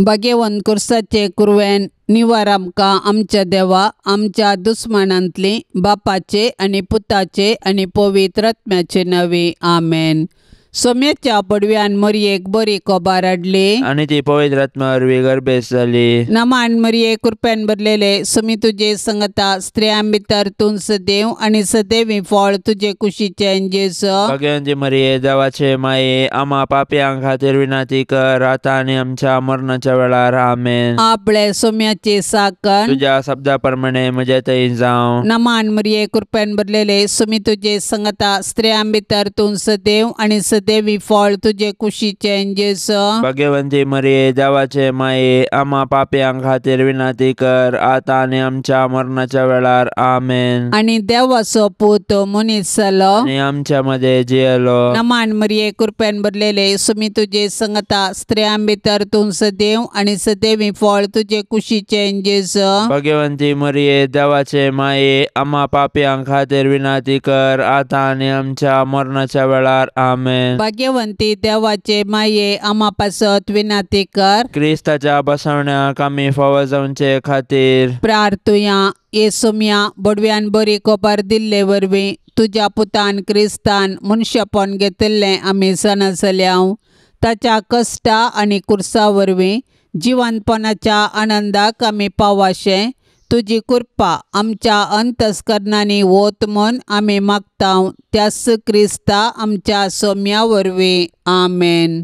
भाग्यवंत कुर्साचे कुरवेन निवार आमकां आमच्या देवा आमच्या दुस्मानांतली बापाचे आनी पुताचे आनी पवित्र आत्म्याचे नांवे आमेन. सोम्याच्या पडव्यान मरयेक बरी कोबार हाडली आनी ती पवित्र आत्म्या वरवीं गर्भेस्त जाली. नमान मरये कृपेन भरलेले सुमी तुजे संगता स्त्रियां भितर तूं सदैव आनी सदैवी फळ तुजे कुशीचें जेजू. भाग्यवंती मरिये देवाचे माये आमा पापयां खातीर विनंती कर आतां आनी आमच्या मरणाच्या वेळार आमेन. आपले सोम्याचे साकन तुज्या शब्दा प्रमाणे म्हजे थंय जावं. नमान मरिये कृपेन भरलेले सुमी तुजे संगता स्त्रियां भितर तूं सदैव आनी सदैवी फळ तुजे कुशीचें जेजू. भाग्यवंती मरिये देवाचे माये आमा पापयां खातीर विनंती कर आतां आनी आमच्या मरणाच्या वेळार आमेन. आनी देवाचो पूत मनीस जालो आनी आमच्या मध्ये जियेलो. नमान मरिये कृपेन भरलेले सुमी तुजे संगता स्त्रियां भितर तूं सदैव आनी सदैवी फळ तुजे कुशीचें जेजू. भाग्यवंती मरिये देवाचे माये आमा पापयां खातीर विनंती कर आतां आनी आमच्या मरणाच्या वेळार आमेन. भाग्यवंती देवाचे माये आमा पासत विनंती कर. क्रिस्ताच्या बसवण्याक आमी फावो जावचे खातीर प्रार्थुया. ये सोम्या बडव्यान बरी कोबार दिल्ले वरवीं तुज्या पुतान क्रिस्तान मनशापण घेतिल्लें आमी जाणा जाल्या. ताच्या कश्टा आनी कुर्सा वरवीं जिवनपणाच्या आनंदाक आमी पावाशें तुजी कृपा आमच्या अंतस्करणांनी वत म्हूण आमी मागता त्याच क्रिस्ता आमच्या सोम्या वरवीं आमेन.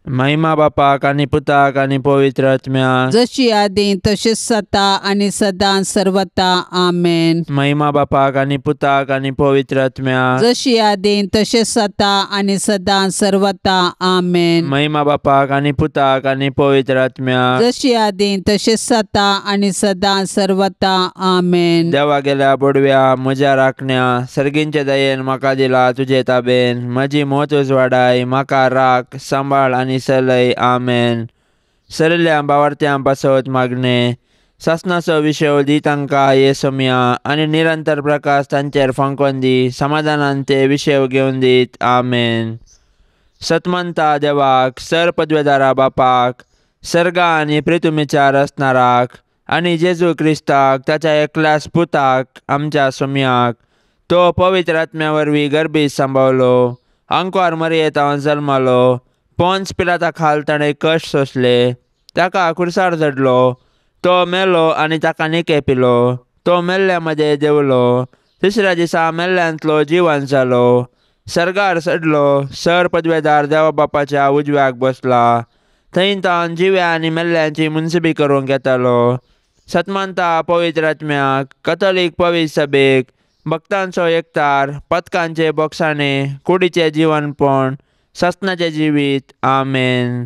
महिमा बापाक आनी पुताक आनी पवित्र आत्म्याक जशी आदी तशीच सता आनी सदां सर्वता आमेन. महिमा बापाक आनी पुताक आनी पवित्र आत्म्याक जशी आदी तशीच सता आनी सदां सर्वता आमेन. महिमा बापाक आनी पुताक आनी पवित्र आत्म्याक जशी आदी तशीच सता आनी सदां सर्वता आमेन. देवा गेल्या बोडव्या म्हज्या राखण्या सर्गींचे दयेन म्हाका दिला तुजे ताबेन म्हजी मोत उजवाडाय म्हाका राख सांबाळ आनी सलय आमेन. सरल्या बावार्थ्यां पासत मागणे सासनाचो विशय दी तांकां ये सोम्या आनी निरंतर प्रकाश तांचेर फांकोन दी समाधानान ते विशय घेवन दीत आमेन. सतमंता देवाक सर पदवेदारा बापाक सर्गा आनी प्रितुमीच्या रचणाराक आनी जेजू क्रिस्ताक ताच्या एकल्याच पुताक आमच्या सोम्याक तो पवित्र आत्म्या वरवीं गर्भीत सांबावलो अंकवार मरयेतावन जल्मालो पोन्स पिलाता खाल ताणें कश्ट सोंसले ताका खुर्सार चडलो तो मेलो आनी ताका निके पिलो तो मेल्ल्या मदें देंवलो तिसऱ्या दिसा मेल्ल्यांतलो जिवन जालो सर्गार चडलो सर पदवेदार देवा बापाच्या उजव्याक बसला थंय तावन जिव्या आनी मेल्ल्यांची मुनसिबी करूंक येतालो. सतमानता पवित्र आत्म्याक कथोलीक पवित्र सभेक भक्तांचो एकतार पदकांचे बोक्साणे कुडीचें जिवनपण सासनाचें जिवीत आमेन.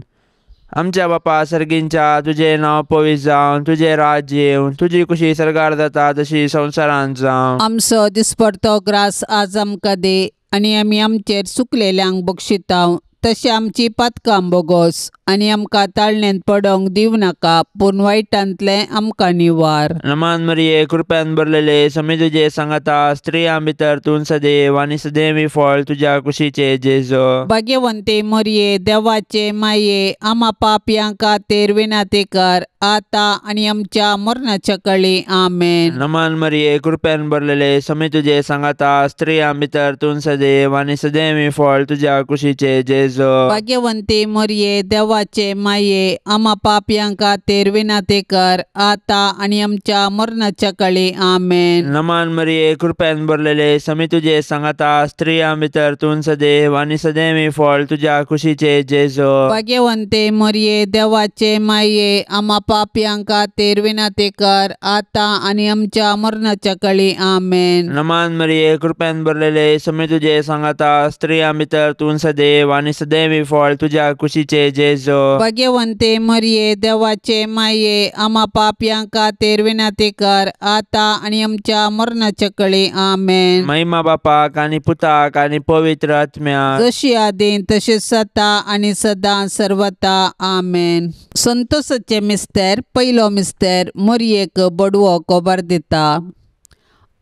आमच्या बापा सर्गींच्या तुजें नांव पवित्र जावं तुजें राज्य येवं तुजी कुशी सर्गार जाता तशी संवसारांत जावं. आमचो दिसपडतो ग्रास आज आमकां दी आनी आमी आमचेर चुकलेल्यांक बक्षिताव तशें आमची पातकां बोगोस आनी आमकां ताळणेंत पडोंक दिवं नाका पूण वायटांतलें आमकां निवार. नमान मरिये कृपेन भरलेले समी तुजे सांगाता स्त्रियां भितर तूं सदैव आनी सदैवी फळ तुज्या कुशीचे जेजू. भाग्यवंती मरिये देवाचे माये आमा पापयां खातीर विनंती कर आतां आनी आमच्या मरणाच्या कळी आमेन. नमान मरिये कृपेन भरलेले समी तुजे सांगाता स्त्रियां भितर तूं सदैव आनी सदैवी फळ तुज्या कुशीचे जेजू. भाग्यवंती मरिये देवाचे माये आमा पापयां खातीर विनंती कर आतां आनी आमच्या मरणाच्या कळी आमेन. नमान मरिये कृपेन भरलेले समी तुजे सांगाता स्त्रियां भितर तूं सदैव आनी सदैवी फळ तुज्या कुशीचे जेजू. भाग्यवंती मरिये देवाचे माये आमा पापयां खातीर विनंती कर आतां आनी आमच्या मरणाच्या कळी आमेन. नमान मरिये कृपेन भरलेले समी तुजे सांगाता स्त्रियां भितर तूं सदैव आनी सदैवी फळ तुज्या कुशीचे जेजू. भाग्यवंती मरिये देवाचे माये आमा पापयां खातीर विनंती कर आतां आनी आमच्या मरणाच्या कळी आमेन. महिमा बापाक आनी पुताक आनी पवित्र आत्म्याक जशी आदी तशीच सता आनी सदां सर्वता आमेन. संतोषाचे मिस्तेर पयलो मिस्तेर मरियेक बडवो कोबार दिता.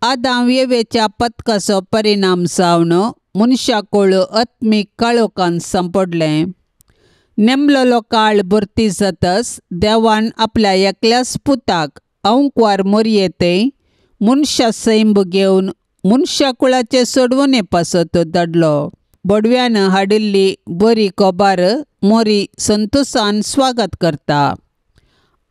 आदाम येवेच्या पथकाचो परिणाम जावन मनशाकूळ आत्मीक काळोखान सांपडलें. नेमलेलो काळ भरती जातच देवान आपल्या एकल्याच पुताक अंकवार मोरयेते मनशा सैंब घेवन मनशा कुळाचे सोडवणे पासत धाडलो. बडव्यान हाडिल्ली बरी खबर मोरी संतोषान स्वागत करता.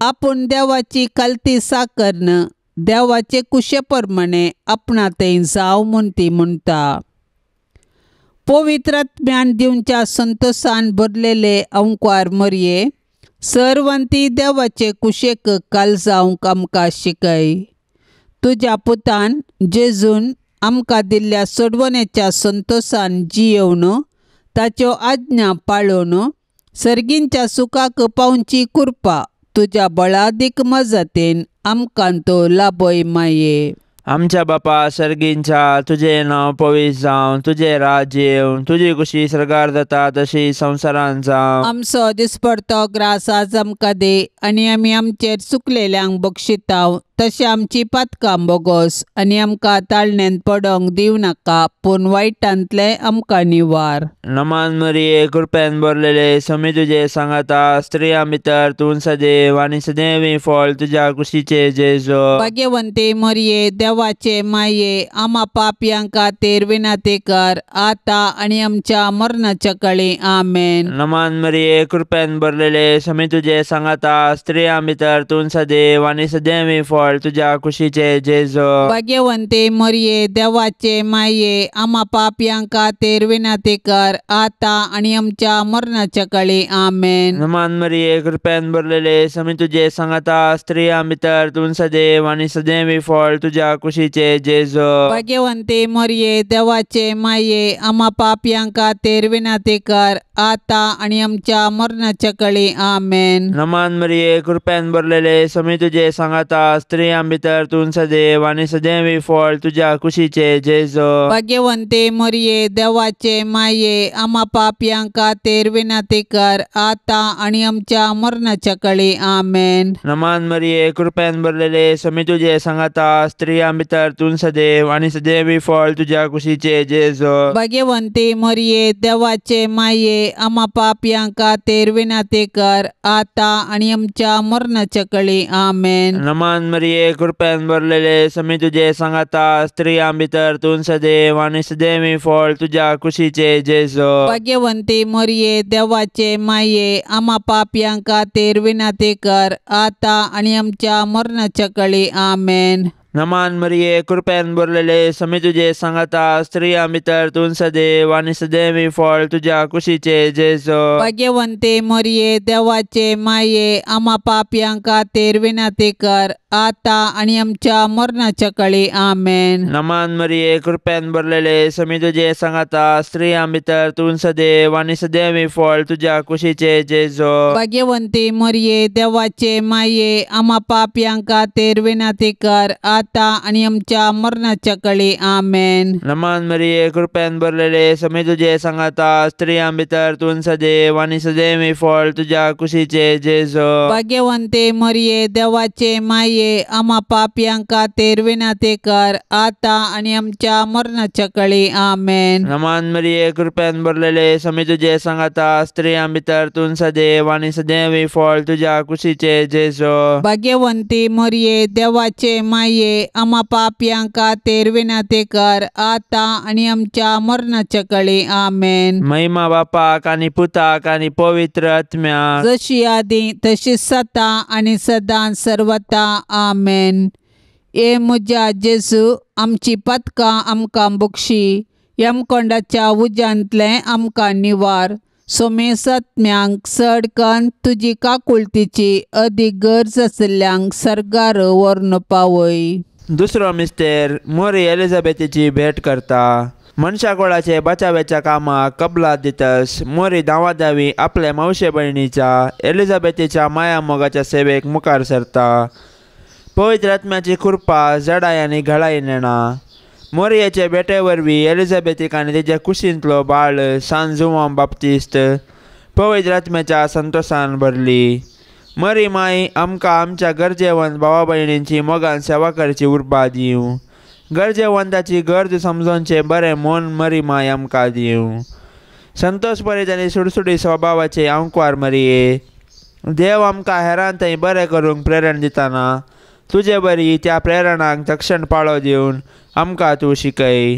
आपूण देवाची खालती साकरन देवाचे कुशे प्रमाणे आपणा थंय जावं म्हूण ती म्हणटा. पवित्र आत्म्यान दिवच्या संतोषान भरलेले अंकवार मोरये सर्वांती देवाचे कुशेक काल जावंक आमकां शिकय. तुज्या पुतान जेजून आमकां दिल्ल्या सोडवणेच्या संतोषान जियेवन ताच्यो आज्ञा पाळून सर्गींच्या सुखाक पावची कृपा तुज्या बळादीक मजतीन आमकां तो लाभय माये. आमच्या बापा सर्गींच्या तुजें नांव पवित्र जावं, तुजें राज्य येवं, तुजी कुशी सर्गार जाता तशी संवसारांत जावं. आमचो दिसपडतो ग्रास आज आमकां दी आनी आमी आमचेर चुकलेल्यांक बक्षिताव तशें आमची पातकां बोगोस आनी आमकां ताळण्यांत पडोंक दिवं नाका पूण वायटांतलें आमकां निवार. नमान मरिये कृपेन भरलेले समी तुजे सांगाता, स्त्रियां भितर तूं सदैव आनी सदैवी फळ तुज्या कुशीचे जेजो. भाग्यवंती मरिये देवाचे माये आमा पापयां खातीर विनंती कर आतां आनी आमच्या मरणाच्या काळी. आमेन. नमान मरिये कृपेन भरलेले समी तुजे सांगाता, स्त्रियां भितर तूं सदैव आनी सदैवी फळ तुज्या कुशीचे जेजो. भाग्यवंती मरिये देवाचे माये आमा पापयां खातीर विनंती कर आतां आनी आमच्या मरणाच्या काळी. आमेन. नमान मरिये कृपेन भरलेले समी तुजे सांगाता, स्त्रियां भितर तूं सदैव आनी सदैवी फळ तुज्या कुशीचे जेजो. भाग्यवंती मरिये देवाचे माये आमा पापयां खातीर विनंती कर आतां आनी आमच्या मरणाच्या काळी. आमेन. नमान मरिये कृपेन भरलेले समी तुजे सांगाता, स्त्रियां भितर तूं सदैव आनी सदैवी फळ तुज्या कुशीचे जेजो. भाग्यवंती मरिये देवाचे माये आमा पापयां खातीर विनंती कर आतां आनी आमच्या मरणाच्या काळी. आमेन. नमान मरिये कृपेन भरलेले समी तुजे सांगाता, स्त्रियां भितर तूं सदैव आनी सदैवी फळ तुज्या कुशीचे जेजो. भाग्यवंती मरिये देवाचे माये आमा पापयां खातीर विनंती कर आतां आनी आमच्या मरणाच्या काळी. आमेन. नमान मरिये कृपेन भरलेले समी तुजे सांगाता, स्त्रियां भितर तूं सदैव आनी सदैवी फळ तुज्या कुशीचे जेजो. भाग्यवंती मरिये देवाचे माये आमा पापयां खातीर विनंती कर आतां आनी आमच्या मरणाच्या काळी. आमेन. नमान मरिये कृपेन भरलेले समी तुजे सांगाता, स्त्रियां भितर तूं सदैव आनी सदैवी फळ तुज्या कुशीचे जेजो. भाग्यवंती मरिये देवाचे माये आमा पापयां खातीर विनंती कर आतां आनी आमच्या मरणाच्या काळी. आमेन. नमान मरिये कृपेन भरलेले समी तुजे सांगाता, स्त्रियां भितर तूं सदैव आनी सदैवी फळ तुज्या कुशीचे जेजो. भाग्यवंती मरिये देवाचे माये आमा पापयां खातीर विनंती कर आतां आनी आमच्या मरणाच्या काळी. आमेन. नमान मरिये कृपेन भरलेले समी तुजे सांगाता, स्त्रियां भितर तूं सदैव आनी सदैवी फळ तुज्या कुशीचे जेजो. भाग्यवंती मरिये देवाचे माये आमा पापयां खातीर विनंती कर आतां आनी आमच्या मरणाच्या काळी. आमेन. नमान मरिये कृपेन भरलेले समी तुजे सांगाता, स्त्रियां भितर तूं सदैव आनी सदैवी फळ तुज्या कुशीचे जेजो. भाग्यवंती मरिये देवाचे माये आमा पापयां खातीर विनंती कर आतां आनी आमच्या मरणाच्या काळी. आमेन. महिमा बापाक आनी पुताक आनी पवित्र आत्म्याक, जशी आदी तशी सता आनी सदां सर्वता. आमेन. ए म्हज्या जेजू आमची पातकां आमकां बक्षी, यमकोंडाच्या उज्यांतलें आमकां निवार, सोमेसात्म्यांक चड कन्न तुजी काकुळतीची अदीक गरज आशिल्ल्यांक सर्गार व्हरून पावय. दुसरो मिस्तेर मोरी एलिझाबेथीची भेट करता. मनशाकोळाचे बचाव्याच्या कामाक कबलात दितस मोरी धांवाधावी आपल्या मावशे भयणीच्या एलिझाबेथीच्या माया मोगाच्या सेवेक मुखार सरता. पवित्र आत्म्याची कृपा जडाय आनी घळाय नेणा. मोरयेचे भेटे वरवीं एलिझाबेथीक आनी तेच्या कुशींतलो बाळ सान जुवांव बाप्तिस्त पवित्र आत्म्याच्या संतोशान भरली. मरी माई आमकां आमच्या गरजेवंत भावा भयणींची मोगान सेवा करची उर्बा दिवं. गरजेवंताची गरज समजोवचें बरें मन मरी माय आमकां दिवं. संतोष बरें आनी सुडसुडी स्वभावाचे आंकवार मरिये देव आमकां हेरान थंय बरें करूंक प्रेरण दिताना तुजे बरी त्या प्रेरणांक तक्षण पाळो दिवन आमकां तूं शिकय.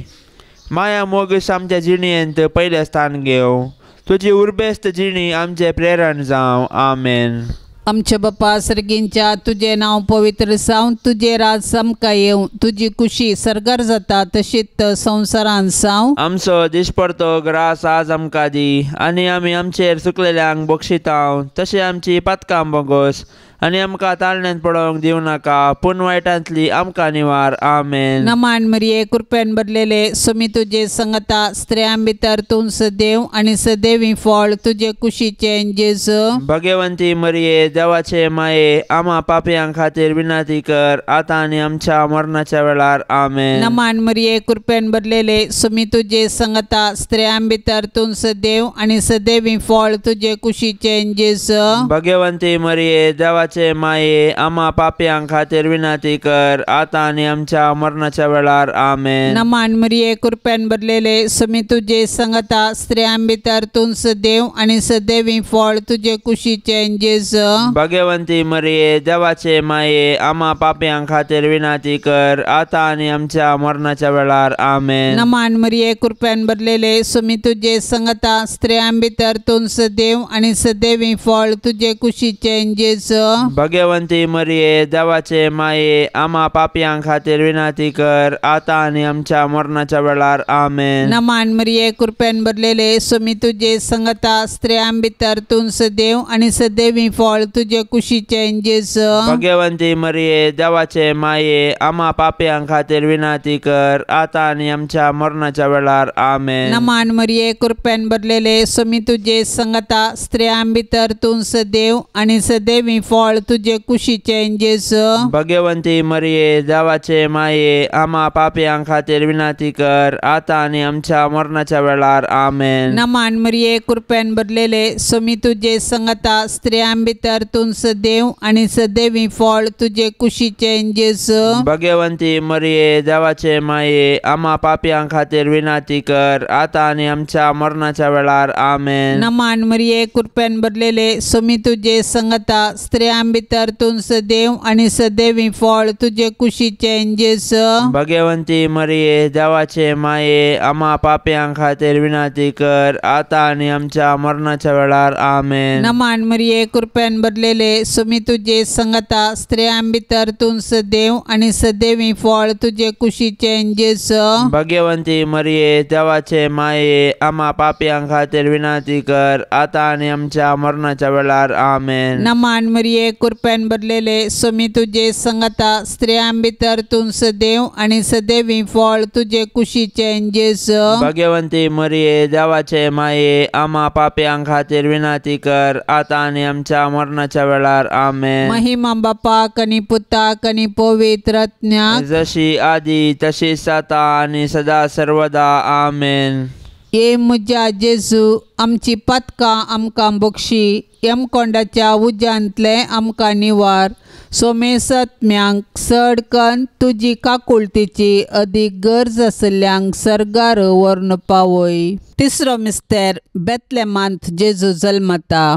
माया मोगीस आमच्या जिणेंत पयलें स्थान घेवं तुजी उर्बेस्त जिणी आमचें प्रेरण जावं. आमेन. आमच्या बापा सर्गींच्या तुजें नांव पवित्र जावं तुजें राज आमकां येवं तुजी कुशी सर्गार जाता तशीच संवसारांत जावं. आमचो दिसपडतो ग्रास आज आमकां दी आनी आमी आमचेर चुकलेल्यांक बक्षितांव तशें आमची पातकां बोगोस आनी आमकां ताळण्यांत पडोवंक दिवं नाका पूण वायटांतली आमकां निवार. आमेन. नमान मरिये कृपेन भरलेले सुमी तुजे संगता स्त्रियां भितर तूं सदैव आनी सदैवी फळ तुजे कुशीचें जेजू. भगवंती मरिये देवाचे माये आमा पापयां खातीर विनंती कर आतां आनी आमच्या मरणाच्या वेळार. आमेन. नमान मरिये कृपेन भरलेले सुमी तुजे संगता स्त्रियां भितर तूं सदैव आनी सदैवी फळ तुजे कुशीचें जेजू. भगवंती मरिये देवाचे माये आमा पापयां खातीर विनंती कर आतां आनी आमच्या मरणाच्या वेळार. आमेन. नमान मरिये कृपेन भरलेले सुमी तुजे संगता स्त्रियां भितर तूं सदैव आनी सदैवी फळ तुजे कुशीचें जेजू. भगवंती मरिये देवाचे माये आमा पापयां खातीर विनंती कर आतां आनी आमच्या मरणाच्या वेळार. आमेन. नमान मरिये कृपेन भरलेले सुमी तुजे संगता स्त्रियां भितर तूं सदैव आनी सदैवी फळ तुजे कुशीचें जेजू. भगवंती मरिये देवाचे माये आमा पापयां खातीर विनंती कर आतां आनी आमच्या मरणाच्या वेळार. आमेन. नमान मरिये कृपेन भरलेले सुमी तुजे संगता स्त्रियां भितर तूं सदैव आनी सदैवी फळ तुजे कुशीचें जेजू. भगवंती मरिये देवाचे माये आमा पापयां खातीर विनंती कर आतां आनी आमच्या मरणाच्या वेळार. आमेन. नमान मरिये कृपेन भरलेले सुमी तुजे संगता स्त्रियां भितर तूं सदैव आनी सदैवी फळ तुजे कुशीचें जेजू. भगवंती मरिये देवाचे माये आमा पापयां खातीर विनंती कर आतां आनी आमच्या मरणाच्या वेळार. आमेन. नमान मरिये कृपेन भरलेले सुमी तुजे संगता स्त्रियां भितर तूं सदैव आनी सदैवी फळ तुजे कुशीचें जेजू. भगवंती मरिये देवाचे माये आमा पापयां खातीर विनंती कर आतां आनी आमच्या मरणाच्या वेळार. आमेन. नमान मरिये कृपेन भरलेले सुमी तुजे संगता स्त्रियां भितर तूं सदैव आनी सदैवी फळ तुजे कुशीचें जेजू. भगवंती मरिये देवाचे माये आमा पापयां खातीर विनंती कर आतां आनी आमच्या मरणाच्या वेळार. आमेन. नमान मरिये कृपेन भरलेले सुमी तुजे संगता स्त्रियां भितर तूं सदैव आनी सदैवी फळ तुजे कुशीचें जेजू. भगवंती मरिये देवाचे माये आमा पापयां खातीर विनंती कर आतां आनी आमच्या मरणाच्या वेळार. आमेन. नमान मरिये कृपेन भरलेले सुमी तुजे संगता स्त्रियां भितर तूं सदैव आनी सदैवी फळ तुजे कुशीचें जेजू. भगवंती मरिये देवाचे माये आमा पापयां खातीर विनंती कर आतां आनी आमच्या मरणाच्या वेळार. आमेन. महिमा बापाक आनी पुताक आनी पवित्र आत्म्याक जशी आदी तशीच आतां आनी सदा सर्वदा. आमेन. ये म्हज्या जेजू आमची पातकां आमकां बक्षी यमकोंडाच्या उज्यांतलें आमकां निवार सोमेसत्म्यांक चड कन्न तुजी काकुळतीची अदीक गरज आशिल्ल्यांक सर्गार व्हरून पावय. तिसरो मिस्तेर बेतलेमांत जेजू जल्मता.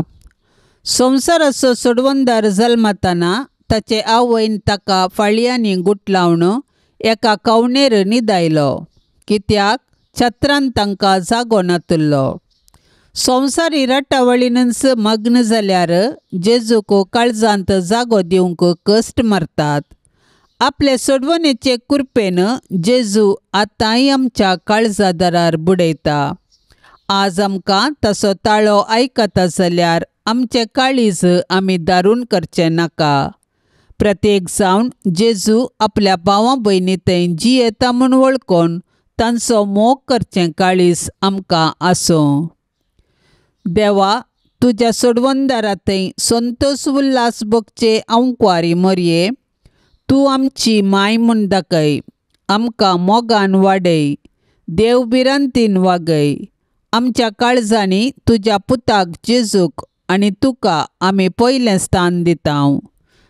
संवसाराचो सोडवणदार जल्मताना ताचे आवयन ताका फाळयांनी गुटलावन एका कवणेर न्हिदायलो कित्याक छत्रान तांकां जागो नातिल्लो. संवसारी रटावळीनच मग्न जाल्यार जेजूक काळजांत जागो दिवंक कश्ट मारतात. आपले सोडवणेचे कृपेन जेजू आतांय आमच्या काळजा दारार बुडयता. आज आमकां तसो ताळो आयकता जाल्यार आमचें काळीज आमी दारून करचें नाका. प्रत्येक जावन जेजू आपल्या भावा भयणी थंय जियेता म्हूण वळखून तांचो मोग करचें काळीज आमकां आसूं. देवा तुज्या सोडवणदारा थंय संतोष उल्हास भोगचे आंकवारी मरये तूं आमची माय म्हूण दाखय. आमकां मोगान वाडय, देव भिरांतीन वागय. आमच्या काळजांनी तुज्या पुताक जेजूक आनी तुका आमी पयलें स्थान दिता.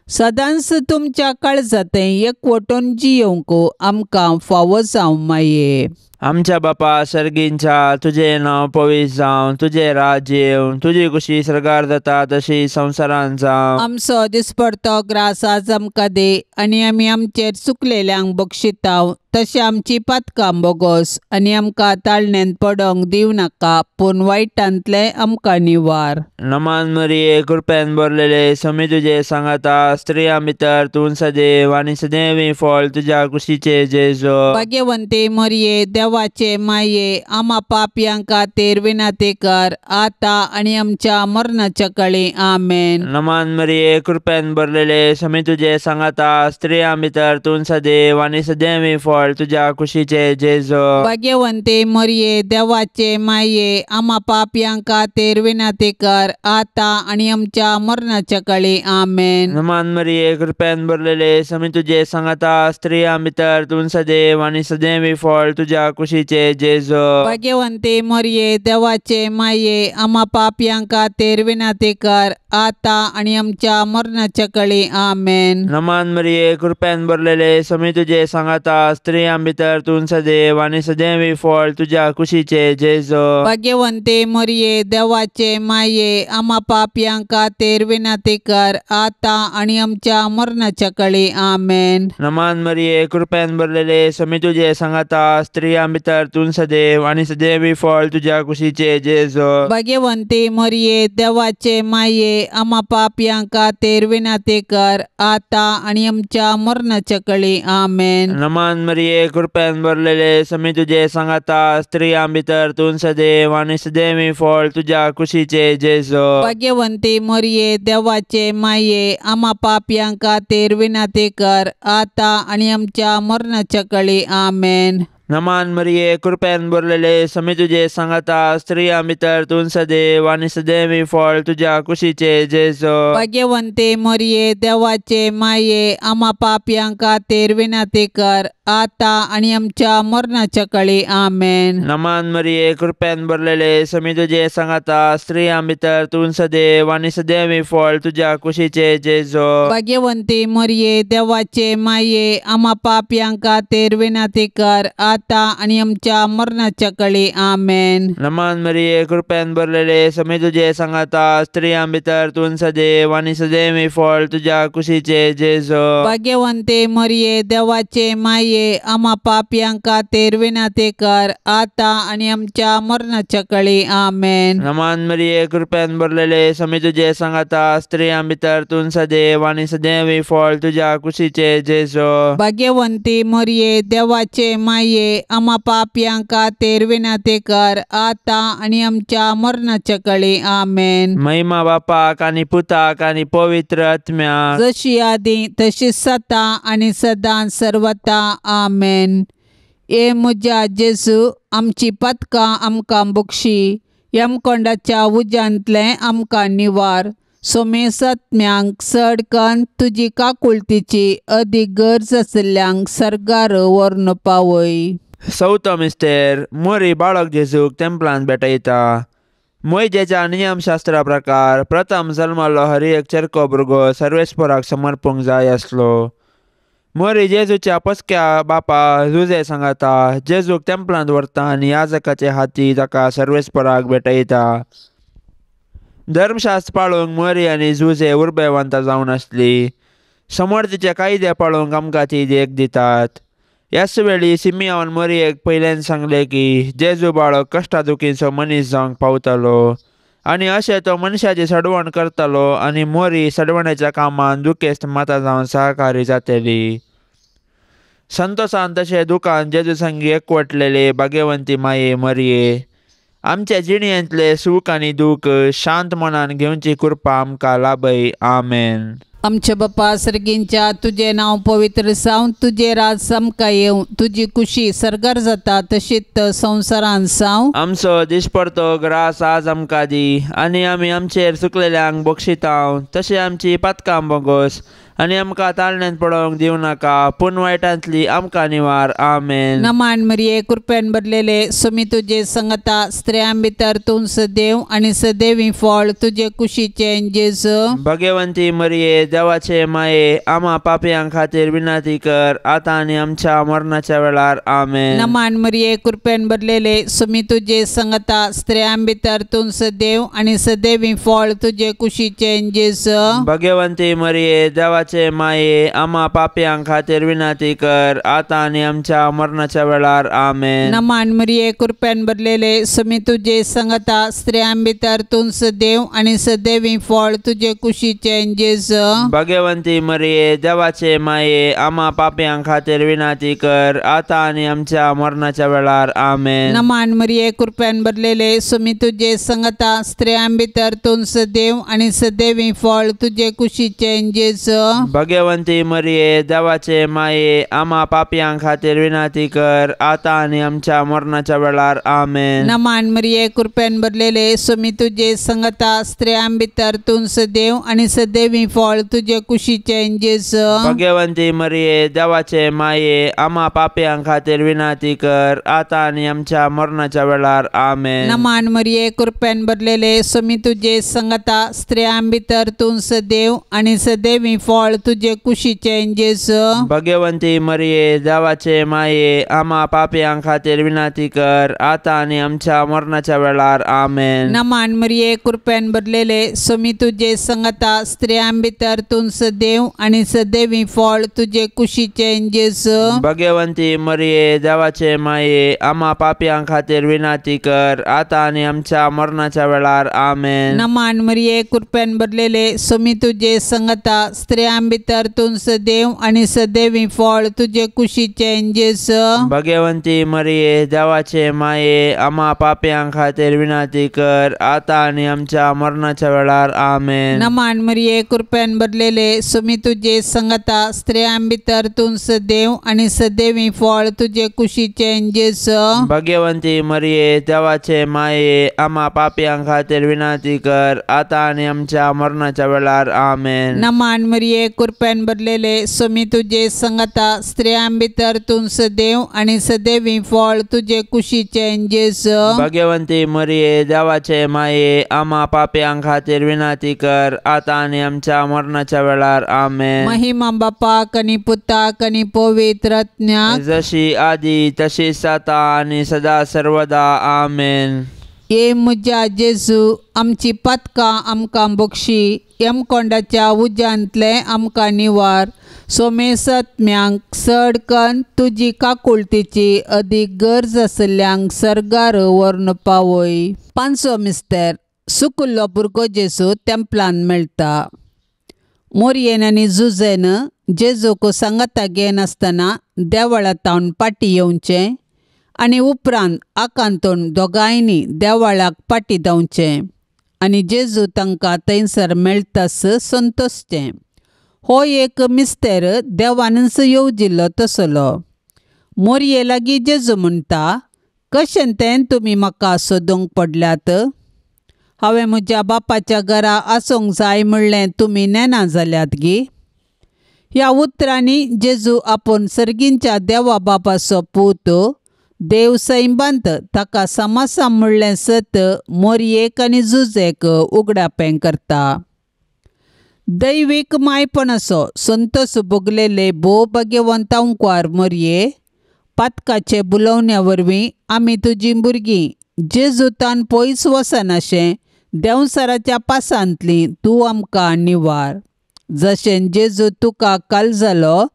सदांच तुमच्या काळजा थंय एकवटून जियोवंक आमकां फावो जावं माये. आमच्या बापा सर्गींच्या तुजें नांव पवित्र जावं, तुजें राज्य येवं, तुजी कुशी सर्गार जाता तशी संवसारांत जावं। आमचो दिसपडतो ग्रास आज आमकां दी आनी आमी आमचेर चुकलेल्यांक बक्षिताव तशें आमची पातकां बोगोस आनी आमकां ताळण्यांत पडोंक दिवं नाका पूण वायटांतलें आमकां निवार। नमान मरिये कृपेन भरलेले स्वामी तुजे सांगाता, स्त्रियां भितर तूं सदैव आनी सदैवी फळ तुज्या कुशीचे जेजू। भाग्यवंती मरिये देवाचे माये आमा पापयां खातीर विनंती कर आतां आनी आमच्या मरणाच्या काळी। आमेन। नमान मरिये कृपेन भरलेले स्वामी तुजे सांगाता, स्त्रियां भितर तूं सदैव आनी सदैवी फळ तुज्या कुशीचे जेजू। भाग्यवंती मरिये देवाचे माये आमा पापयां खातीर विनंती कर आतां आनी आमच्या मरणाच्या काळी। आमेन। नमान मरिये कृपेन भरलेले स्वामी तुजे सांगाता, स्त्रियां भितर तूं सदैव आनी सदैवी फळ तुज्या कुशीचे जेजू। भाग्यवंती मरिये देवाचे माये आमा पापयां खातीर विनंती कर आतां आनी आमच्या मरणाच्या काळी। आमेन। नमान मरिये कृपेन भरलेले स्वामी तुजे सांगाता, स्त्रियां भितर तूं सदैव आनी सदैवी फळ तुज्या कुशीचे जेजू। भाग्यवंती मरिये देवाचे माये आमा पापयां खातीर विनंती कर आतां आनी आमच्या मरणाच्या काळी। आमेन। नमान मरिये कृपेन भरलेले स्वामी तुजे सांगाता, स्त्रियां भितर तूं सदैव आनी सदैवी फळ तुज्या कुशीचे जेजू। भाग्यवंती मरिये देवाचे माये आमा पापयां खातीर विनंती कर आतां आनी आमच्या मरणाच्या काळी। आमेन। नमान मरिये कृपेन भरलेले स्वामी तुजे सांगाता, स्त्रियां भितर तूं सदैव आनी सदैवी फळ तुज्या कुशीचे जेजू। भाग्यवंती मरिये देवाचे माये आमा पापयां खातीर विनंती कर आतां आनी आमच्या मरणाच्या काळी। आमेन। नमान मरिये कृपेन भरलेले स्वामी तुजे सांगाता, स्त्रियां भितर तूं सदैव आनी सदैवी फळ तुज्या कुशीचे जेजू। भाग्यवंती मरिये देवाचे माये आमा पापयां खातीर विनंती कर आतां आनी आमच्या मरणाच्या काळी। आमेन। नमान मरिये कृपेन भरलेले स्वामी तुजे सांगाता, स्त्रियां भितर तूं सदैव आनी सदैवी फळ तुज्या कुशीचे जेजू। भाग्यवंती मरिये देवाचे माये आमा पापयां खातीर विनंती कर आतां आनी आमच्या मरणाच्या काळी। आमेन। नमान मरिये कृपेन भरलेले स्वामी तुजे सांगाता, स्त्रियां भितर तूं सदैव आनी सदैवी फळ तुज्या कुशीचे जेजू। भाग्यवंती मरिये देवाचे माये आमा पापयां खातीर विनंती कर आतां आनी आमच्या मरणाच्या काळी। आमेन। नमान मरिये कृपेन भरलेले स्वामी तुजे सांगाता, स्त्रियां भितर तूं सदैव आनी सदैवी फळ तुज्या कुशीचे जेजू। भाग्यवंती मरिये देवाचे माये आमा पापयां खातीर विनंती कर आतां आनी आमच्या मरणाच्या काळी। आमेन। महिमा बापाक आनी पुताक आनी पवित्र आत्म्याक, जशी आदी तशी सता आनी सदां सर्वता। आमेन। ए म्हज्या जेजू आमची पातकां आमकां बक्षी, यमकोंडाच्या उज्यांतलें आमकां निवार, सोमेसत्म्यांक चड कन्न तुजी काकुळतीची अदीक गरज आशिल्ल्यांक सर्गार व्हरून पावय। चवथो मिस्तेर मोरी बाळक जेजूक तेंपलान भेटयता। मोयजेच्या नियमशास्त्रा प्रकार प्रथम जल्मलो हर एक चेरको भुरगो सर्वेस्पराक समर्पूंक जाय आसलो। मोरी जेजूच्या पसक्या बापा जुजे सांगाता जेजूक तेंपलांत व्हरता आनी याजकाचे हाती ताका सर्वेस्पराक भेटयता। धर्मशास्त्र पाळूंक मोरी आनी जुजे उर्बेवंत जावन आसली। समर्थीचे कायदे पाळूंक आमकां ती देख दितात। ह्याच वेळी सिमियान मोरयेक पयल्यान सांगलें की जेजू बाळक कश्टा दुखीचो मनीस जावंक पावतलो आनी अशें तो मनशाची सडवण करतलो आनी मोरी सडवणेच्या कामान दुखेस्त माता जावन सहकारी जातली। संतोसान तशें दुकान जेजू संगी एकवटलेले भाग्यवंती माये मरये आमच्या जिणेंतले सूख आनी दूख शांत मनान घेवची कृपा आमकां लाभय। आमेन। आमच्या बापा सर्गींच्या तुजें नांव पवित्र जावं, तुजें राज आमकां येवं, तुजी कुशी सर्गार जाता तशीच संवसारांत जावं। आमचो दिसपडतो ग्रास आज आमकां दी आनी आमी आमचेर चुकलेल्यांक बक्षितांव तशें आमची पातकां बोगोस आनी आमकां ताळण्यांत पडोवंक दिवं नाका, पूण वायटांतली आमकां निवार. आमेन. नमान मरिये, कृपेन भरलेले, स्वामी तुजे संगता, स्त्रियां भितर तूं सदैव आनी सदैवी फळ तुजे कुशीचें जेजू. भगवंती मरिये, देवाचे माये, आमा पापयां खातीर विनंती कर, आतां आनी आमच्या मरणाच्या वेळार. आमेन. नमान मरिये, कृपेन भरलेले, स्वामी तुजे संगता, स्त्रियां भितर तूं सदैव आनी सदैवी फळ तुजे कुशीचें जेजू. भगवंती मरिये, देवाचे माये, आमा पापयां खातीर विनंती कर, आतां आनी आमच्या मरणाच्या वेळार. आमेन. नमान मरिये, कृपेन भरलेले, स्वामी तुजे संगता, स्त्रियां भितर तूं सदैव आनी सदैवी फळ तुजे कुशीचें जेजू. भगवंती मरिये, देवाचे माये, आमा पापयां खातीर विनंती कर, आतां आनी आमच्या मरणाच्या वेळार. आमेन. नमान मरिये, कृपेन भरलेले, स्वामी तुजे संगता, स्त्रियां भितर तूं सदैव आनी सदैवी फळ तुजे कुशीचें जेजू. भगवंती मरिये, देवाचे माये, आमा पापयां खातीर विनंती कर, आतां आनी आमच्या मरणाच्या वेळार. आमेन. नमान मरिये, कृपेन भरलेले, स्वामी तुजे संगता, स्त्रियां भितर तूं सदैव आनी सदैवी फळ तुजे कुशीचें जेजू. भगवंती मरिये, देवाचे माये, आमा पापयां खातीर विनंती कर, आतां आनी आमच्या मरणाच्या वेळार. आमेन. नमान मरिये, कृपेन भरलेले, स्वामी तुजे संगता, स्त्रियां भितर तूं सदैव आनी सदैवी फळ तुजे कुशीचें जेजू. भगवंती मरिये, देवाचे माये, आमा पापयां खातीर विनंती कर, आतां आनी आमच्या मरणाच्या वेळार. आमेन. नमान मरिये, कृपेन भरलेले, स्वामी तुजे संगता, स्त्रियां भितर तूं सदैव आनी सदैवी फळ तुजे कुशीचें जेजू. भगवंती मरिये, देवाचे माये, आमा पापयां खातीर विनंती कर, आतां आनी आमच्या मरणाच्या वेळार. आमेन. नमान मरिये, कृपेन भरलेले, स्वामी तुजे संगता, स्त्रियां भितर तूं सदैव आनी सदैवी फळ तुजे कुशीचें जेजू. भगवंती मरिये, देवाचे माये, आमा पापयां खातीर विनंती कर, आतां आनी आमच्या मरणाच्या वेळार. आमेन. नमान मरिये, कृपेन भरलेले, स्वामी तुजे संगता, स्त्रियां भितर तूं सदैव आनी सदैवी फळ तुजे कुशीचें जेजू. भगवंती मरिये, देवाचे माये, आमा पापयां खातीर विनंती कर, आतां आनी आमच्या मरणाच्या वेळार. आमेन. नमान मरिये, कृपेन भरलेले, स्वामी तुजे संगता, स्त्रियां भितर तूं सदैव आनी सदैवी फळ तुजे कुशीचें जेजू. भगवंती मरिये, देवाचे माये, आमा पापयां खातीर विनंती कर, आतां आनी आमच्या मरणाच्या वेळार. आमेन. महिमा बापाक आनी पुताक आनी पवित्र आत्म्याक, जशी आदी तशीच आतां आनी सदा सर्वदा. आमेन. ये म्हज्या जेजू, आमची पातकां आमकां बक्षी, यमकोंडाच्या उज्यांतलें आमकां निवार, सोमेसत्म्यांक चड कन्न तुजी काकुळतीची अदीक गरज आशिल्ल्यांक सर्गार व्हरून पावय. पांचवो मिस्तेर, सुकुल्लो भुरगो जेजू तेंपलान मेळटा. मोरयेन आनी जुजेन जेजूक सांगाता घेनासतना देवळा तावन पाटी येवचें आनी उपरांत आकांतून दोगांयनी देवळाक पाटी धांवचें आनी जेजू तांकां थंयसर मेळटास संतोशचें. हो एक मिस्तेर देवानच येवजिल्लो तसलो. मोरये लागीं जेजू म्हणटा, कशें तें तुमी म्हाका सोदूंक पडल्यात? हांवें म्हज्या बापाच्या घरा आसूंक जाय म्हणलें तुमी नेना जाल्यात गी? ह्या उतरांनी जेजू आपूण सर्गींच्या देवा बापाचो पूत, देव सैबांत ताका समासा म्हणलें सत मोरयेक आनी जुजेक उगडापें करता. दैवीक मायपणाचो संतोस भोगलेले भोव भाग्यवंत अंकवार मोरये, पातकाचे बुलोवण्या वरवीं आमी तुजीं भुरगीं जेजूतान पयस वचनाशें देंवसराच्या पासांतली तूं आमकां निवार. जशें जेजू तुका काल जालो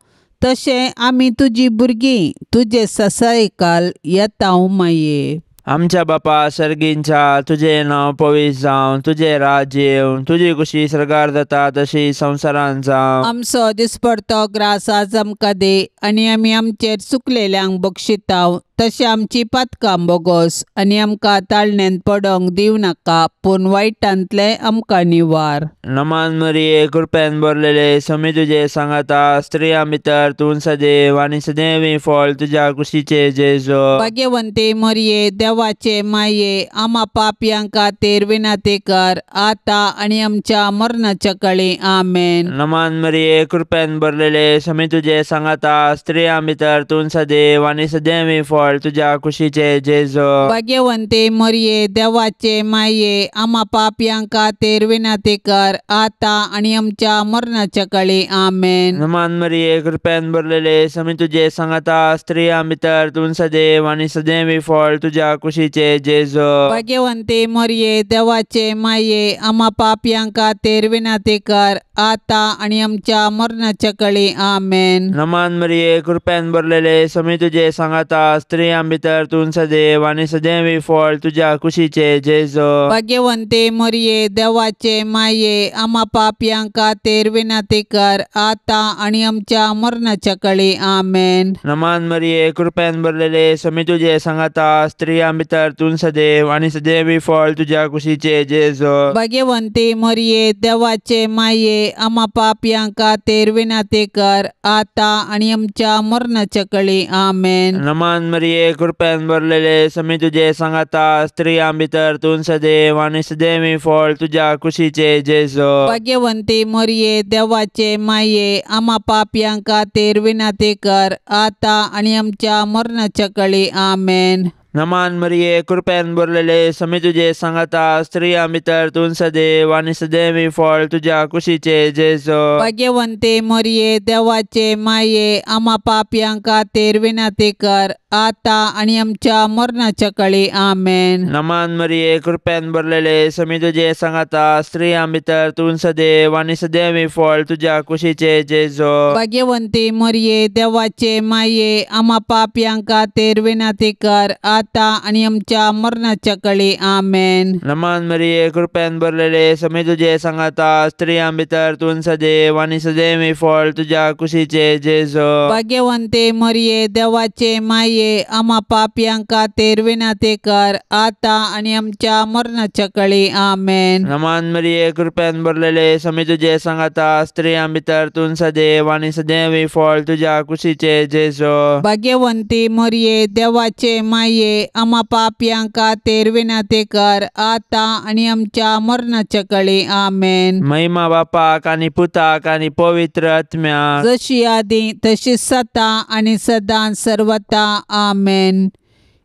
तशें आमी तुजी भुरगीं तुजे ससायकाल येता माये. आमच्या बापा सर्गींच्या, तुजें नांव पवित्र जावं, तुजें राज्य येवं, तुजी खुशी सर्गार जाता तशी संवसारांत जावं. आमचो दिसपडतो ग्रास आज आमकां दी आनी आमी आमचेर चुकलेल्यांक बक्षिताव तशें आमची पातकां बोगोस आनी आमकां ताळण्यांत पडोंक दिवं नाका, पूण वायटांतलें आमकां निवार. नमान मरिये, कृपेन भरलेले, स्वामी तुजे सांगाता, स्त्रियां भितर तूं सदैव आनी सदैवी फळ तुज्या कुशीचें जेजू. भाग्यवंती मरिये, देवाचे देवाचे माये आमा पापयां खातीर विनंती कर आतां आनी आमच्या मरणाच्या कळी आमेन. नमान मरिये कृपेन भरलेले समी तुजे सांगाता स्त्रियां भितर तूं सदैव आनी सदैवी फळ तुज्या कुशीचे जेजू. भाग्यवंती मरिये देवाचे माये आमा पापयां खातीर विनंती कर आतां आनी आमच्या मरणाच्या कळी आमेन. नमान मरिये कृपेन भरलेले समी तुजे सांगाता स्त्रियां भितर तूं सदैव आनी सदैवी फळ तुज्या कुशीचे जेजू. भाग्यवंती मरिये देवाचे माये आमा पापयां खातीर विनंती कर आतां आनी आमच्या मरणाच्या कळी आमेन. नमान मरिये कृपेन भरलेले समी तुजे सांगाता स्त्रियां भितर तूं सदैव आनी सदैवी फळ तुज्या कुशीचे जेजू. भाग्यवंती मरिये देवाचे माये आमा पापयां खातीर विनंती कर आतां आनी आमच्या मरणाच्या कळी आमेन. नमान मरिये कृपेन भरलेले समी तुजे सांगाता स्त्रियां भितर तूं सदैव आनी सदैवी फळ तुज्या कुशीचे जेजू. भाग्यवंती मरिये देवाचे माये आमा पापयां खातीर विनंती कर आतां आनी आमच्या मरणाच्या कळी आमेन. नमान मरिये कृपेन भरलेले समी तुजे सांगाता स्त्रियां भितर तूं सदैव आनी सदैवी फळ तुज्या कुशीचे जेजू. भाग्यवंती मरिये देवाचे माये आमा पापयां खातीर विनंती कर आतां आनी आमच्या मरणाच्या कळी आमेन. नमान मरिये कृपेन भरलेले समी तुजे सांगाता स्त्रियां भितर तूं सदैव आनी सदैवी फळ तुज्या कुशीचे जेजू. भाग्यवंती मरिये देवाचे माये आमा पापयां खातीर विनंती कर आतां आनी आमच्या मरणाच्या कळी आमेन. नमान मरिये कृपेन भरलेले समी तुजे सांगाता स्त्रियां भितर तूं सदैव आनी सदैवी फळ तुज्या कुशीचे जेजू. भाग्यवंती मरिये देवाचे माये आमा पापयां खातीर विनंती कर आतां आनी आमच्या मरणाच्या कळी आमेन. नमान मरिये कृपेन भरलेले समी तुजे सांगाता स्त्रियां भितर तूं सदैव आनी सदैवी फळ तुज्या कुशीचे जेजू. भाग्यवंती मरिये देवाचे माये आमा पापयां खातीर विनंती कर आतां आनी आमच्या मरणाच्या कळी आमेन. नमान मरिये कृपेन भरलेले समी तुजे सांगाता स्त्रियां भितर तूं सदैव आनी सदैवी फळ तुज्या कुशीचे जेजू. भाग्यवंती मरिये देवाचे माये आमा पापयां खातीर विनंती कर आतां आनी आमच्या मरणाच्या कळी आमेन. महिमा बापाक आनी पुताक आनी पवित्र आत्म्याक, जशी आदी तशी सता आनी सदां सर्वता आमेन.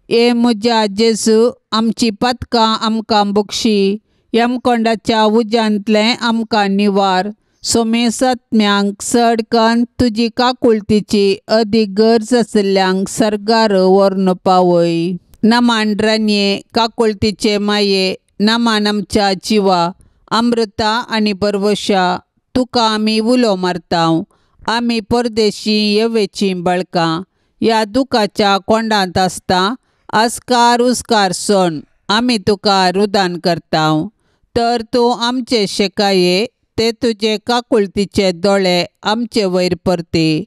ए म्हज्या जेजू आमची पदकां आमकां बक्षी यमकोंडाच्या उज्यांतलें आमकां निवार सोमेसत्म्यांक चड कन्न तुजी काकुळतीची अदीक गरज आशिल्ल्यांक सर्गार व्हरून पावय. नमान रानये काकुळतीचे माये नमान आमच्या जिवा अमृता आनी बरवशा तुका आमी उलो मारता. आमी परदेशी येवेचीं बळकां ह्या दुखाच्या कोंडांत आसता आस्कार उस्कार सोण आमी तुका रुदान करता. तर तूं आमचे शेकाये ते तुजे काकुळतीचे दोळे आमचे वयर परती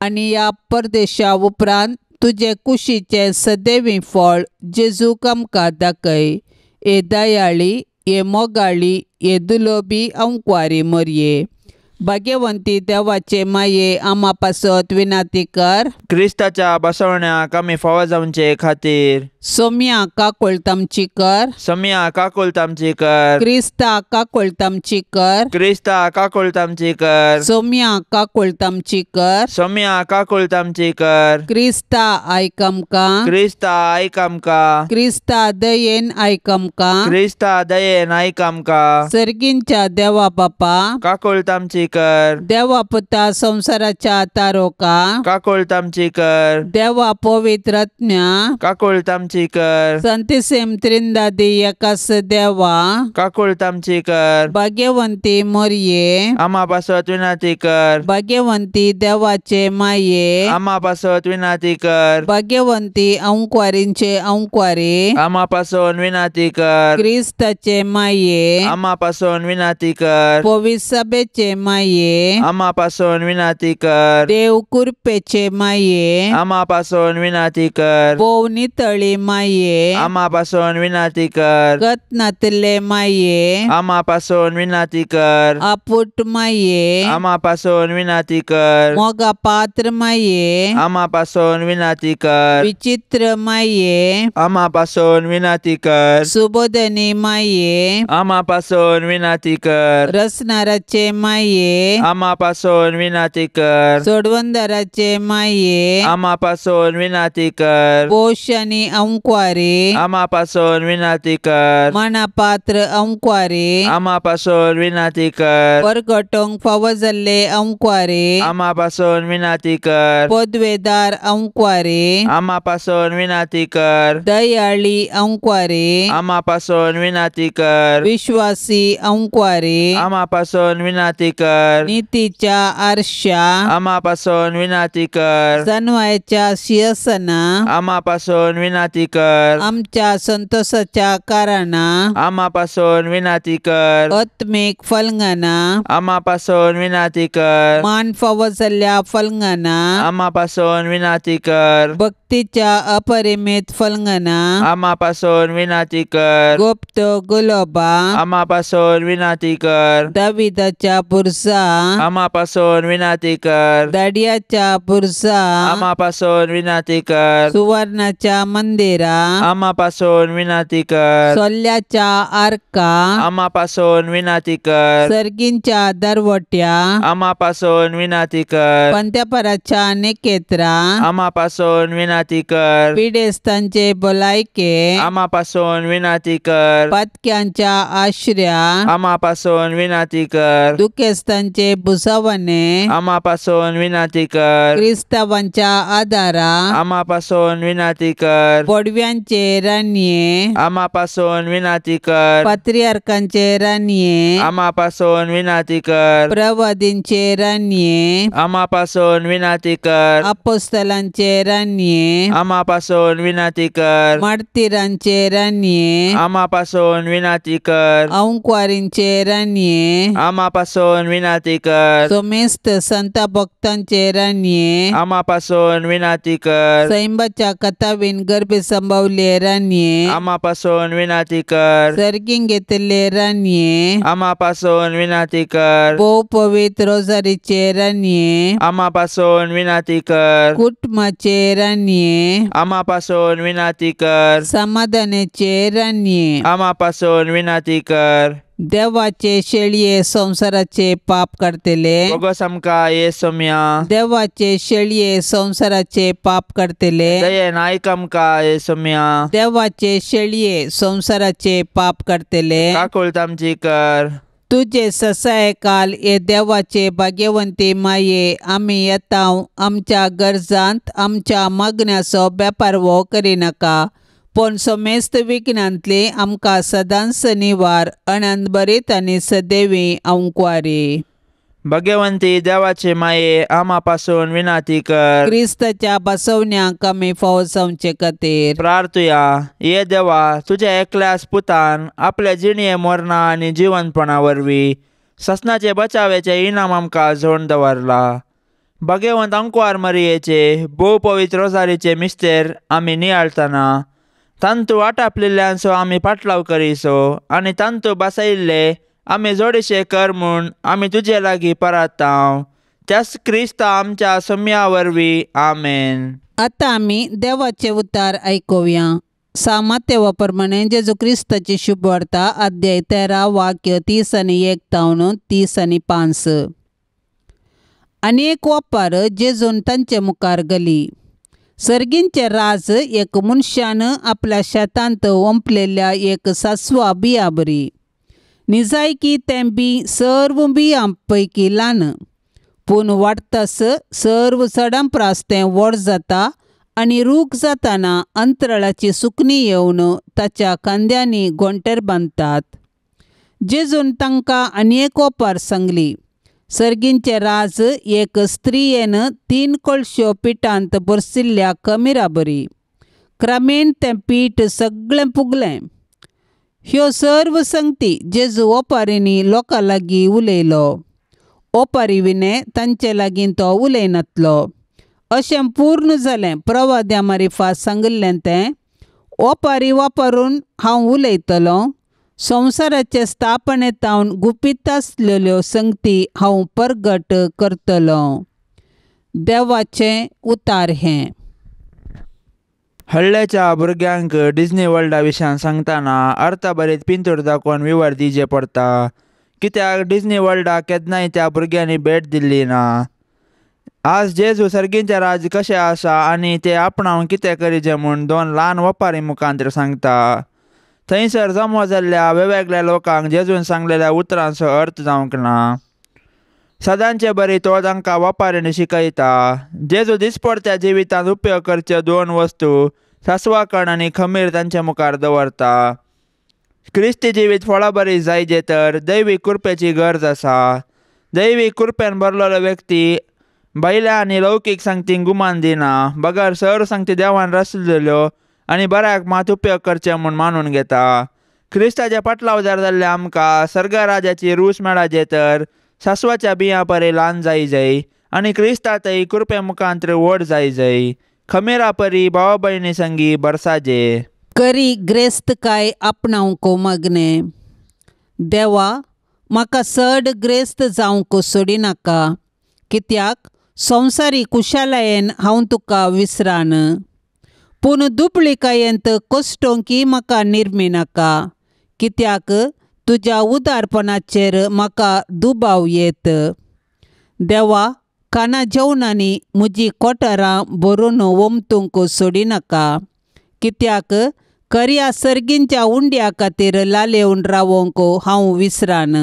आनी ह्या परदेशा उपरांत तुजे कुशीचें सदैवी फळ जेजूक आमकां दाखय. ए दयाळी ए मोगाळी ए दुलोबी अंकवारी मरये भाग्यवंती देवाचे माये आमा पासत विनंती कर. क्रिस्ताच्या बसवण्याक आमी फावो जावचे खातीर सोम्या काकुळट आमची कर. सोम्या काकुळट आमची कर. क्रिस्ता काकुळट आमची कर. क्रिस्ता काकुळट आमची कर. सोम्या काकुळट आमची कर. सोम्या काकुळट आमची कर. क्रिस्ता आयक आमकां. क्रिस्ता आयक आमकां. क्रिस्ता दयेन आयक आमकां. क्रिस्ता दयेन आयक आमकां. सर्गींच्या देवा बापा काकुळट आमची कर. देवा पुता संवसाराच्या तारोका काकुळट आमची कर. देवा पवित्र आत्म्या काकुळट आमची कर. संतिसेम त्रिंदादी एकास देवा काकुळट आमची कर. भाग्यवंती मोरये आमा पासत विनंती कर. भाग्यवंती देवाचे माये आमा पासत विनंती कर. भाग्यवंती अंकवारींचे अंकवारी आमा पासून विनंती कर. क्रिस्ताचे माये आमा पासून विनंती कर. पवित्र सभेचे माये माये, आमा पासून विनाती कर। देव कुरपेचे माये, आमा पासून विनाती कर। भोव नितळी माये, आमा पासून विनाती कर। गत नातिल्ले माये, आमा पासून विनाती कर। आपुट माये, आमा पासून विनाती कर। मोगा पात्र माये, आमा पासून विनाती कर। विचित्र माये, आमा पासून विनाती कर। सुबोधनी माये, आमा पासून विनाती कर। रसनाराचे माये, आमा पासून विनाती कर। सोडवंदाराचे माये, आमा पासून विनाती कर। पोश आनी अंकवारी, आमा पासून विनाती कर। मनापात्र अंकवारी, आमा पासून विनाती कर। परगटोंक फावो जाल्ले अंकवारी, आमा पासून विनाती कर। पदवेदार अंकवारी, आमा पासून विनाती कर। दयाळी अंकवारी, आमा पासून विनाती कर। विश्वासी अंकवारी, आमा पासून विनाती कर। नीतीच्या आरशा, आमा पासून विनाती कर। जनवायच्या शिरसना, आमा पासून विनाती कर। आमच्या संतोषाच्या कारणा, आमा पासून विनाती कर। आत्मीक फलंगना, आमा पासून विनाती कर। मान फावो जाल्ल्या फलंगना, आमा पासून विनाती कर। भक्तीच्या अपरिमित फलंगना, आमा पासून विनाती कर। गुप्त गुलोबा, आमा पासून विनाती कर। दाविदाच्या बुरसा, आमा पासून विनाती कर। दाडियाच्या बुरसा, आमा पासून विनाती कर। सुवर्णाच्या मंदिरा, आमा पासून विनाती कर। सोल्याच्या आरका, आमा पासून विनाती कर। सर्गींच्या दरवट्या, आमा पासून विनाती कर। पंत्यापराच्या निकेत्रा, आमा पासून विनाती कर। पिडेस्तांचे भलायके, आमा पासून विनाती कर। पातक्यांच्या आश्र्या, आमा पासून विनाती कर। दुखेस्तांचे भुसावणे, आमा पासून विनाती कर। क्रिस्तावांच्या आदारा, आमा पासून विनाती कर। पडव्यांचे राणये, आमा पासून विनाती कर। पात्रियार्कांचे राणये, आमा पासून विनाती कर। प्रवादींचे राणये, आमा पासून विनाती कर। अपोस्तलांचे राणये, आमा पासून विनाती कर। मार्तीरांचे राणये, आमा पासून विनाती कर। अंकवारींचे राणये, आमा पासून विनाती कर। सोमेस्त संत भक्तांचे राणये, आमा पासून विनाती कर। सैंबाच्या कथावीन गर्भे संभवले राणये, आमा पासून विनाती कर। सर्गींग घेतिल्ले राणये, आमा पासून विनाती कर। भोव पवित्र रोजारीचे राणये, आमा पासून विनाती कर। कुटुंबाचे राणये, आमा पासून विनाती कर। समाधानाचे राणये, आमा पासून विनाती कर। देवाचे शेळये संसाराचे पाप करतले, बोगस आमकां ये सोम्या। देवाचे शेळये संसाराचे पाप करतले, दयेन आयक आमकां ये सोम्या। देवाचे शेळये संसाराचे पाप करतले, काकुळट आमची कर। तुजे ससाय काल हे देवाचे भाग्यवंती माये, आमी येता आमच्या गरजांत आमच्या मागण्याचो बेपारवो करिनाका, पूण समेस्त विघ्नांतली आमकां सदांच निवार अनंतभरीत आनी सदैवी अंकवारी। भगवंती देवाचे माये, आमा पासून विनाती कर। क्रिस्ताच्या बसवण्याक आमी फावो जावचे खातीर प्रार्थुया। ये देवा, तुझ्या एकल्याच पुतान आपल्या जिणये मरणा आनी जिवनपणा वरवीं ससनाचे बचावेचे इनाम आमकां जोडून दवरला। भगवंत अंकवार मरियेचे भोव पवित्र रोजारीचे मिस्तेर आमी नियाळतना तांतू आटापलेल्यांचो आमी पाटलाव करीसो आनी तांतू बसयिल्ले आमी जोडीशे कर म्हूण आमी तुजे लागीं परातांव, त्याच क्रिस्ता आमच्या सम्या वरवीं, आमेन। आतां आमी देवाचे उतार आयकुया। सामातेवा प्रमाणे जेजू क्रिस्ताची शुभवार्ता अध्याय 13 वाक्य 31 तावन 35। आनी एक वापर जेजून तांचे मुखार गली। सर्गींचे राज एक मनशान आपल्या शेतांत ओंपलेल्या एक सासवा बिया बरी। निजायकी तें बी सर्व बियां पैकी ल्हान, पूण वाडटास सर्व चडां प्रास तें व्हड जाता आनी रूख जाताना अंतराळाची सुकणी येवन ताच्या खांद्यांनी गोंटेर बांदतात। जेजून तांकां आनी एक ओपार सांगली, सर्गींचे राज एक स्त्रियेन 3 कळश्यो पिठांत भरशिल्ल्या कमिरा बरी। क्रमेण तें पीठ सगळें पुगलें। ह्यो सर्व संगती जेजू ओपारींनी लोकां लागीं उलयलो। ओपारी विणे तांचे लागीं तो उलयनातलो. अशें पूर्ण जालें प्रवाद्या मारिफा सांगिल्लें तें, ओपारी वापरून हांव उलयतलो, संवसाराचे स्थापने तावन गुपीत आसलेल्यो संगती हांव परगट करतलो. देवाचें उतार हें. हल्ल्याच्या भुरग्यांक डिज्नी वर्ल्डा विशयान सांगतना अर्थभरीत पिंतूर दाखोवन विवर दिजे पडटा, कित्याक डिज्नी वर्ल्डाक केन्नाय त्या भुरग्यांनी भेट दिल्ली ना. आज जेजू सर्गींचें राज्य कशें आसा आनी ते आपणावन कितें करीजे म्हूण दोन ल्हान वपारी मुखांतर सांगता. थंयसर जमो जाल्ल्या वेगवेगळ्या लोकांक जेजून सांगलेल्या उतरांचो अर्थ जावंक ना. सदांचे बरी तो तांकां वपारीन शिकयता. जेजू दिसपडत्या जिवितांत उपयोग करच्यो दोन वस्तू सासवाकण आनी खमीर तांचे मुखार दवरता. क्रिस्ती जिवीत फळाबरी जायजे तर दैवीक कृपेची गरज आसा. दैवीक कृपेन भरलेलो व्यक्ती भायल्या आनी लौकीक सांगतींक गुमान दिना, बगर सर सांगती देवान रचलेल्यो आनी बऱ्याक मात उपयोग करचे म्हूण मानून घेता. क्रिस्ताच्या पाटलावजार जाल्ल्या आमकां सर्गराजाची रूच मेळाजे तर सासवाच्या बियां परी ल्हान जाय जाय आनी क्रिस्तातय कृपे मुखांत्र व्हड जाय जाय. खमेरा परी भावा भयणी संगी बरसाजे. करी ग्रेस्तकाय आपणावंक मागणे. देवा, म्हाका चड ग्रेस्त जावंक सोडिनाका, कित्याक संवसारी कुशालायेन हांव तुका विसरान. पूण दुबळिकायेंत कश्टोंकी म्हाका निर्मिनाका, कित्याक तुज्या उदारपणाचेर म्हाका दुबाव येत. देवा, काना जेवणांनी म्हजी कोटरां भरून ओमतूंक सोडिनाका, कित्याक करया सर्गींच्या उंड्या खातीर लालेवन रावोंक हांव विसरान.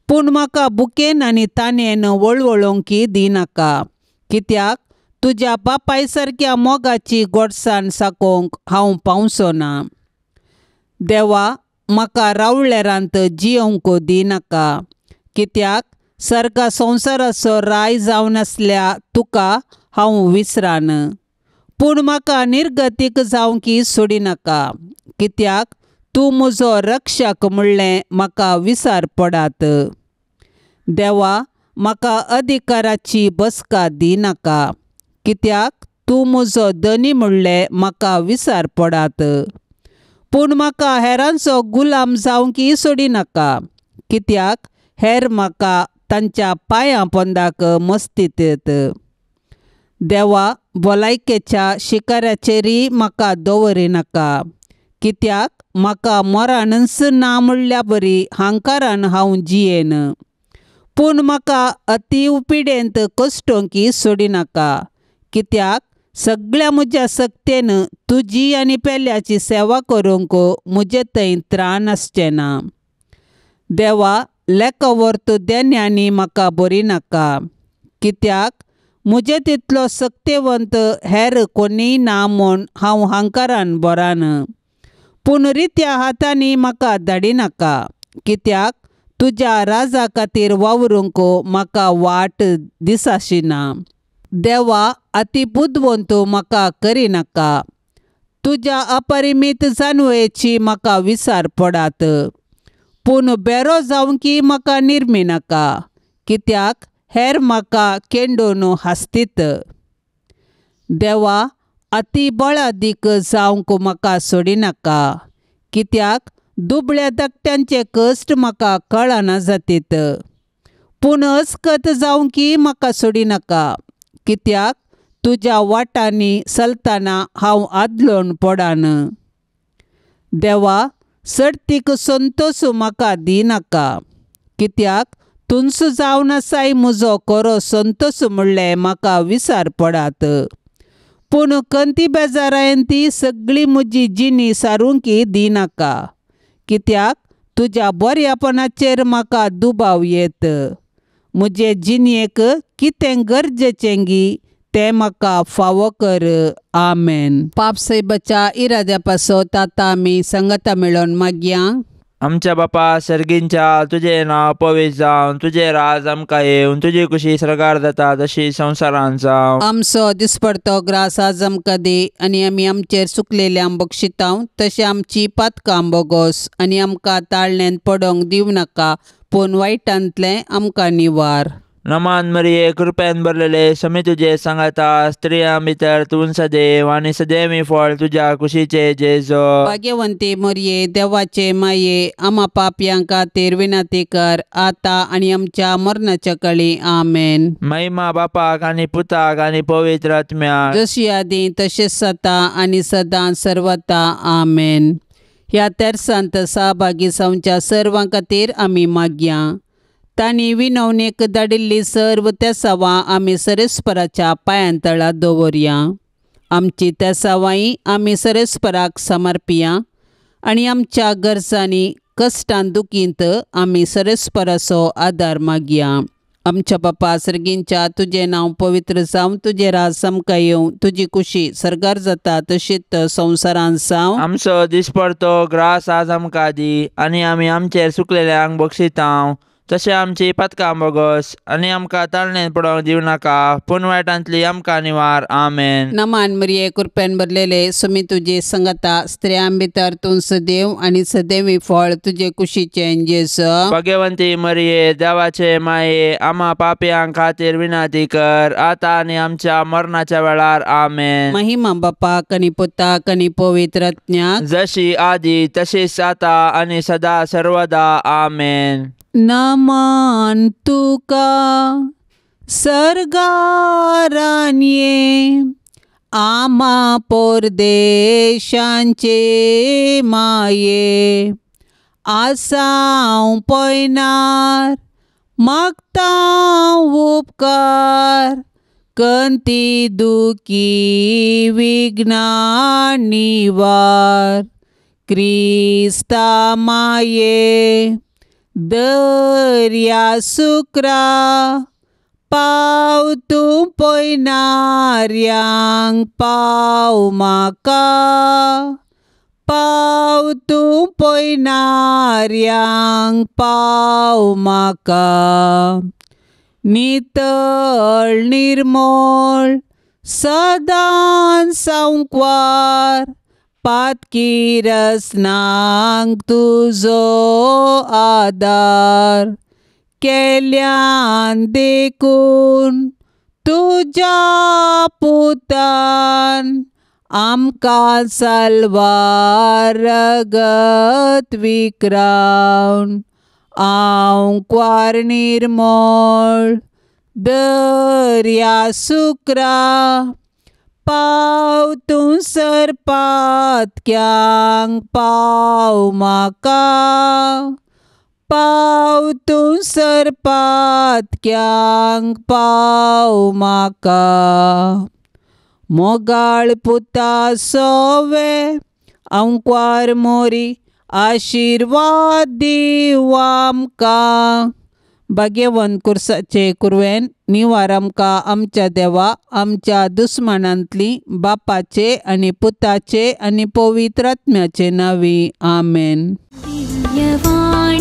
पूण म्हाका बुकेन आनी ताणेन वळवळोंकी दिनाका, कित्याक तुज्या बापाय सारक्या मोगाची गोडसाण साकोवंक हांव पावचो ना. देवा, म्हाका रावळेरांत जियोवंक दिनाका, कित्याक सर्गा संवसाराचो राय जावन आसल्या तुका हांव विसरान. पूण म्हाका निर्गतीक जावंकी सोडिनाका, कित्याक तूं म्हजो रक्षक म्हणलें म्हाका विसार पडात. देवा, म्हाका अधिकाराची बसका दिनाका, कित्याक तूं म्हजो धनी म्हणलें म्हाका विसार पडात. पूण म्हाका हेरांचो गुलाम जावंकी सोडिनाका, कित्याक हेर म्हाका तांच्या पांयां पोंदाक मस्तीत येत. देवा, भलायकेच्या शिकाऱ्याचेरय म्हाका दवरिनाका, कित्याक म्हाका मरणच ना म्हणल्या बरी हांकारान हांव जियेन. पूण म्हाका अतीव पिडेंत कश्टोंकी सोडिनाका, कित्याक सगळ्या म्हज्या सक्तेन तुजी आनी पेल्याची सेवा करूंक म्हजे थंय त्राण आसचें ना. देवा, लेखवर्त देण्यांनी म्हाका बरी नाका, कित्याक म्हजे तितलो सक्तेवंत हेर कोणीय ना म्हूण हांव हांकारान बरान. पूण रित्या हातांनी म्हाका धाडिनाका, कित्याक तुज्या राजा खातीर वावरूंक म्हाका वाट दिसाशी ना. देवा, अती बुदवंत म्हाका करिनाका, तुज्या अपरिमीत जानवयेची म्हाका विसार पडात. पूण बेरो जावंकी म्हाका निर्मिनाका, कित्याक हेर म्हाका केंडोवन हासतीत. देवा, अती बळादीक जावंक म्हाका सोडिनाका, कित्याक दुबळ्या धाकट्यांचे कश्ट म्हाका कळना जातीत. पूण अस्कत जावंकी म्हाका सोडिनाका, कित्याक तुज्या वाटांनी चलतना हांव आदलोन पडान. देवा, सडतीक संतोश म्हाका दिनाका, कित्याक तुंस जावन आसाय म्हजो खरो संतोश म्हणलें म्हाका विसार पडात. पूण कंती बेजारायन ती सगळी म्हजी जिणी सारुंकी दिनाका, कित्याक तुज्या बऱ्यापणाचेर म्हाका दुबाव येत. म्हजे जिणेक कितें गरजेचें गी तें म्हाका फावो कर. आमेन. पाप सायबाच्या इराद्या पासत आतां आमी संगता मेळोवन मागया. आमच्या बापा सर्गींच्या तुजें नांव पवित्र जावन तुजें राज आमकां येवन तुजी कुशी सर्गार जाता तशी संवसारांत जावं. आमचो दिसपडतो ग्रास आज आमकां दी आनी आमी आमचेर चुकलेल्यांक बक्षितांव तशें आमची पातकां बोगोस आनी आमकां ताळण्यांत पडोंक दिवं नाका पूण वायटांतलें आमकां निवार. नमान मरिये कृपेन भरलेले समी तुजे सांगाता स्त्रियां भितर तूं सदैव आनी सदैवी फळ तुज्या कुशीचे जेजो. भाग्यवंती मरिये देवाचे माये आमा पापयां खातीर विनंती कर आतां आनी आमच्या मरणाच्या कळी. आमेन. महिमा बापाक आनी पुताक आनी पवित्र आत्म्याक जशी आदी तशेंच सता आनी सदां सर्वता. आमेन. ह्या तेरसांत सहभागी जावच्या सर्वां खातीर आमी मागया. तांणी विनवणेक धाडिल्ली सर्व तेसावां आमी सरेस्पराच्या पांयांतळा दवरया. आमची तेसावांय आमी सरेस्पराक समर्पिया आनी आमच्या गरजांनी कश्टान दुखींत आमी सरेस्पराचो आदार मागया. आमच्या बापा सर्गींच्या तुजें नांव पवित्र जावं तुजें राज आमकां येवं तुजी कुशी सर्गार जाता तशीच संवसारांत जावं. आमचो दिसपडतो ग्रास आज आमकां दी आनी आमी आमचेर चुकलेल्यांक बक्षितांव तशें आमची पातकां बोगस आनी आमकां ताळणेन पडोवंक दिवं नाका पूण वायटांतली आमकां निवार. आमेन. नमान मरिये कृपेन भरलेले सुमी तुजे संगता स्त्रियां भितर तूं सदैव आनी सदैवी फळ तुजे कुशीचें जेजू. भाग्यवंती मरिये देवाचे माये आमा पापयां खातीर विनंती कर आतां आनी आमच्या मरणाच्या वेळार. आमेन. महिमा बापाक आनी पुताक आनी पवित्र आत्म्याक जशी आदी तशीच आतां आनी सदा सर्वदा. आमेन. नमन तुका सर्गारान ये आमा परदेशांचे माये आसाव पयनार मागता उपकार कंती दुखी विघ्ना निवार क्रिस्ता माये दर्या सुक्रा पाव तूं पयनार्यांक पाव म्हाका पाव तूं पयनार्यांक पाव म्हाका. नितळ निर्मळ सदां सांकवार पातकी रसनांक तुजो आदार केल्यान देखून तुज्या पुतान आमकां साल्वार रगत विक्रावन आंकवार निर्मळ दर्या सुक्रा पाव तूं सरपातक्यांक पाव म्हाका पाव तूं सरपातक्यांक पाव म्हाका. मोगाळ पुता सोवे आंकवार मोरी आशिर्वाद दीव आमकां. भाग्यवंत कुर्साचे कुरवेन निवार आमकां आमच्या देवा आमच्या दुस्मानांतली बापाचे आनी पुताचे आनी पवित्र आत्म्याचे नांवी. आमेन. दिव्यवाणी।